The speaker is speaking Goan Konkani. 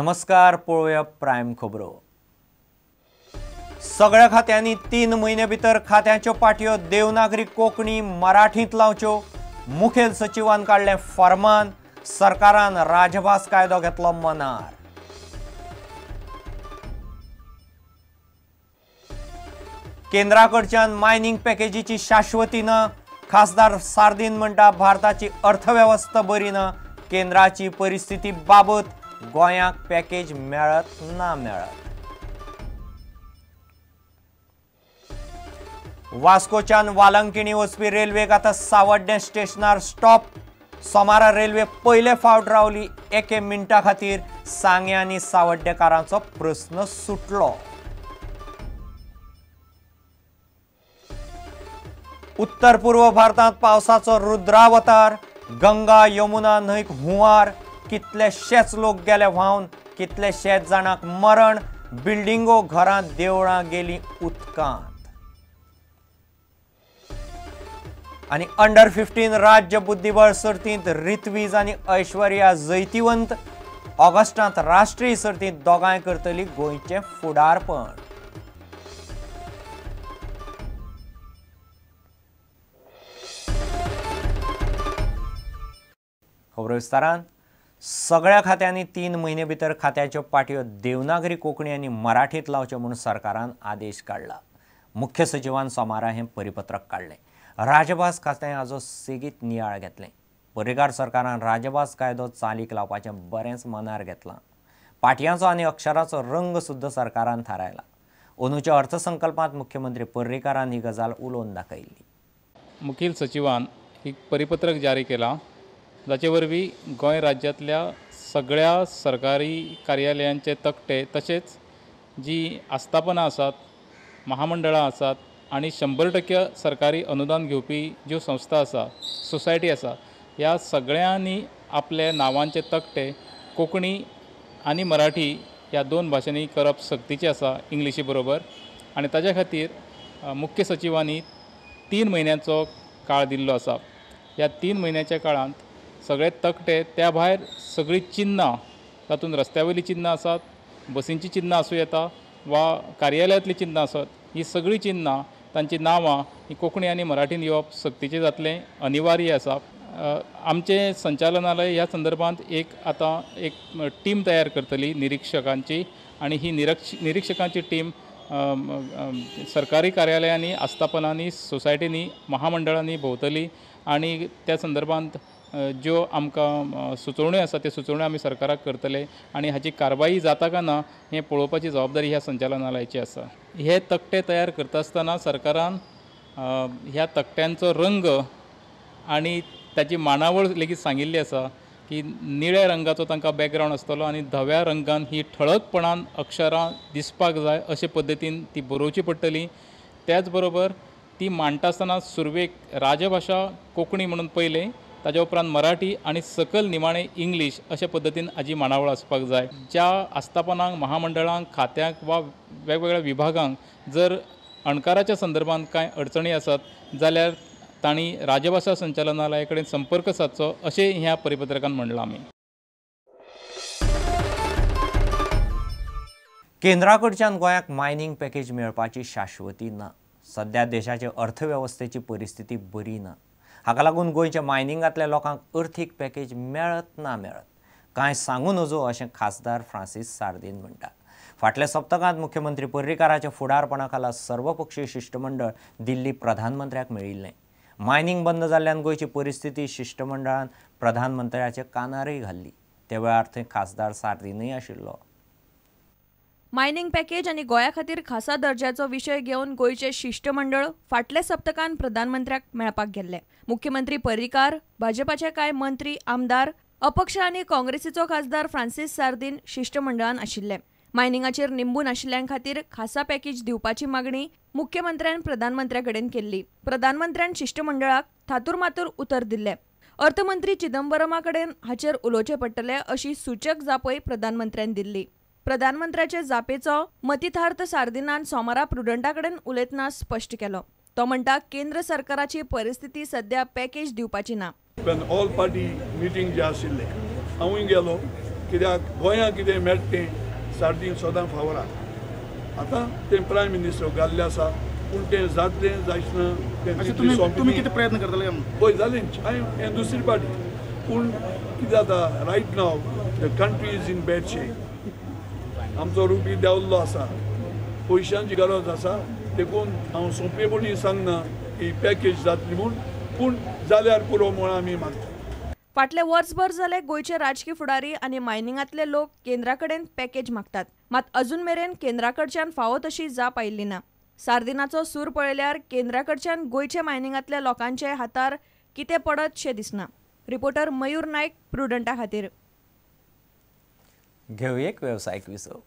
नमस्कार, पळोवया प्रायम खबरो। सगळ्या खात्यांनी 3 म्हयने भितर खात्यांच्यो पाटयो देवनागरी, कोंकणी, मराठींत लावच्यो। मुखेल सचिवान काडलें फरमान। सरकारान राजभास कायदो घेतलो मनार। केंद्रा कडच्यान मायनिंग पॅकेजीची शाश्वती ना। खासदार सार्दीन म्हणटा भारताची अर्थवेवस्था बरी ना, केंद्राची परिस्थिती बाबत, गोंयाक पॅकेज मेळत ना मेळत। वास्कोच्यान वालंकिणी वचपी रेल्वेक आतां सावड्डें स्टेशनार स्टॉप। सोमारा रेल्वे पयले फावट रावली एके मिनटा खातीर। सांगें आनी सावड्डेकारांचो प्रस्न सुटलो। उत्तर पूर्व भारतांत पावसाचो रुद्रावतार। गंगा यमुना न्हंयक हुंवार। कितलेशेच लोक गेले व्हांवन, कितलेशेच जाणांक मरण। बिल्डिंगो, घरां, देवळां गेलीं उदकांत। आनी अंडर 15 राज्य बुद्धिबळ सर्तींत ऋत्वीज आनी ऐश्वर्या जैतिवंत। ऑगस्टांत राष्ट्रीय सर्तींत दोगांय करतली गोंयचें फुडारपण। खबरो विस्तारान। सगळ्या खात्यांनी 3 म्हयने भितर खात्याच्यो पाटयो देवनागरी, कोंकणी आनी मराठींत लावच्यो म्हूण सरकारान आदेश काडला। मुख्य सचिवान सोमारा हें परिपत्रक काडलें। राजभास खातें हाजो सेगीत नियाळ घेतलें। पर्रीकार सरकारान राजभास कायदो चालीक लावपाचें बरेंच मनार घेतलां। पाटयांचो आनी अक्षराचो रंग सुद्दां सरकारान थारायला। अंदूच्या अर्थसंकल्पांत मुख्यमंत्री पर्रीकारान ही गजाल उलोवन दाखयल्ली। मुखेल सचिवान एक परिपत्रक जारी केलां जाचे वरवीं गोंय राज्यांतल्या सगळ्या सरकारी कार्यालयांचे तकटे तशेंच जी आस्थापनां आसात, महामंडळां आसात आनी 100% सरकारी अनुदान घेवपी ज्यो संस्था आसा, सोसायटी आसा, ह्या सगळ्यांनी आपल्या नांवांचे तकटे कोंकणी आनी मराठी ह्या 2 भाशेंनी करप सक्तीचें आसा इंग्लिशी बरोबर। आनी ताज्या खातीर मुख्य सचिवांनी 3 म्हयन्यांचो काळ दिल्लो आसा। ह्या 3 म्हयन्याच्या काळांत सगळे तकटे, त्या भायर सगळीं चिन्नां, तातूंत रस्त्या वयलीं चिन्नां आसात, बसींचीं चिन्नां आसूं येता वा कार्यालयांतलीं चिन्नां आसत, ही सगळीं चिन्नां, तांचीं नांवां ही कोंकणी आनी मराठीन येवप सक्तीचें जातलें, अनिवार्य आसा। आमचें संचालनालय ह्या संदर्भांत एक आतां एक टीम तयार करतली निरिक्षकांची, आनी ही निरिक्षकांची टीम सरकारी कार्यालयांनी, आस्थापनांनी, सोसायटींनी, महामंडळांनी भोंवतली आनी त्या संदर्भांत ज्यो आमकां सुचोवण्यो आसा त्यो सुचोवण्यो आमी सरकाराक करतले आनी हाची कारवाई जाता काय ना हें पळोवपाची जबाबदारी ह्या संचालनालयाची आसा। हे तकटे तयार करता आसतना सरकारान ह्या तकट्यांचो रंग आनी ताची मांडावळ लेगीत सांगिल्ली आसा की निळ्या रंगाचो तांकां बॅकग्रावंड आसतलो आनी धव्या रंगान ही ठळकपणान अक्षरां दिसपाक जाय अशे पद्दतीन ती बरोवची पडटली। त्याच बरोबर ती मांडटा आसतना सुरवेक राजभाशा कोंकणी म्हणून पयलें, ताज्या उपरांत मराठी आनी सकल निमाणें इंग्लीश अशे पद्दतीन हाजी मांडावळ आसपाक जाय। ज्या आस्थापनांक, महामंडळांक, खात्यांक वा वेगवेगळ्या विभागांक जर अणकाराच्या संदर्भांत कांय अडचणी आसत जाल्यार तांणी राजभाशा संचालनालया कडेन संपर्क सादचो अशें ह्या परिपत्रकान म्हणलां आमी। केंद्रा कडच्यान गोंयाक मायनिंग पॅकेज मेळपाची शाश्वती ना। सध्या देशाचे अर्थवेवस्थेची परिस्थिती बरी ना। हाका लागून गोंयच्या मायनिंगांतल्या लोकांक अर्थीक पॅकेज मेळत ना मेळत कांय सांगू नजो अशें खासदार फ्रांसीस सार्दीन म्हणटा। फाटल्या सप्तकांत मुख्यमंत्री पर्रीकाराच्या फुडारपणा खाला सर्वपक्षीय शिश्टमंडळ दिल्ली प्रधानमंत्र्याक मेळिल्लें। मायनिंग बंद जाल्ल्यान गोंयची परिस्थिती शिश्टमंडळान प्रधानमंत्र्याच्या कानारय घाल्ली। त्या वेळार थंय खासदार सार्दीनय आशिल्लो। मायनिंग पॅकेज आनी गोंया खातीर खासा दर्जाचो विशय घेवन गोंयचें शिश्टमंडळ फाटल्या सप्तकान प्रधानमंत्र्याक मेळपाक गेल्लें। मुख्यमंत्री पर्रीकार, भाजपाचे कांय मंत्री, आमदार, अपक्ष आनी काँग्रेसीचो खासदार फ्रांसीस सार्दीन शिश्टमंडळान आशिल्ले। मायनिंगाचेर निंबून आशिल्ल्यां खातीर खासा पॅकेज दिवपाची मागणी मुख्यमंत्र्यान प्रधानमंत्र्या कडेन केल्ली। प्रधानमंत्र्यान शिश्टमंडळाक थातूरमातूर उतर दिल्लें। अर्थमंत्री चिदंबरमा कडेन हाचेर उलोवचें पडटलें अशी सूचक जापय प्रधानमंत्र्यान दिल्ली। प्रधानमंत्र्याचे जापेचो मतितार्थ सार्दिनान सोमारा प्रुडंटा कडेन उलयतना स्पश्ट केलो। तो म्हणटा केंद्र सरकाराची परिस्थिती सध्या पॅकेज दिवपाची ना। ऑल पार्टी मिटींग जे आशिल्ले हांवूय गेलो, कित्याक गोंयांक कितें मेळटा तें सार्दीन सदां फावरा. आतां तें प्रायम मिनिस्टर घाल्लें आसा, पूण तें जातलें जायच ना तें तुमी कितें प्रयत्न करतले? पळय जालें हांवें हें दुसरी पार्टी. पूण कितें जाता, right now the country is in bad shape. आमचो रुपी देंवल्लो आसा, पयशांची गरज आसा. देखून हांव सोंपेपणी सांगना की पॅकेज जातली म्हूण, पूण जाल्यार पुरो म्हूण आमी मागता. फाटले वर्सभर जाले गोंयचे राजकी फुडारी आनी मायनिंगांतले लोक केंद्रा कडेन पॅकेज मागतात, मात अजून मेरेन केंद्रा कडच्यान फावो तशी जाप आयिल्ली ना. सार्दिनाचो सूर पळयल्यार केंद्रा कडच्यान गोंयचे मायनिंगांतल्या लोकांचे हातार कितें पडत शें दिसना. रिपोर्टर मयूर नायक, प्रुडंटा खातीर. घेवया एक वेवसायीक विसव.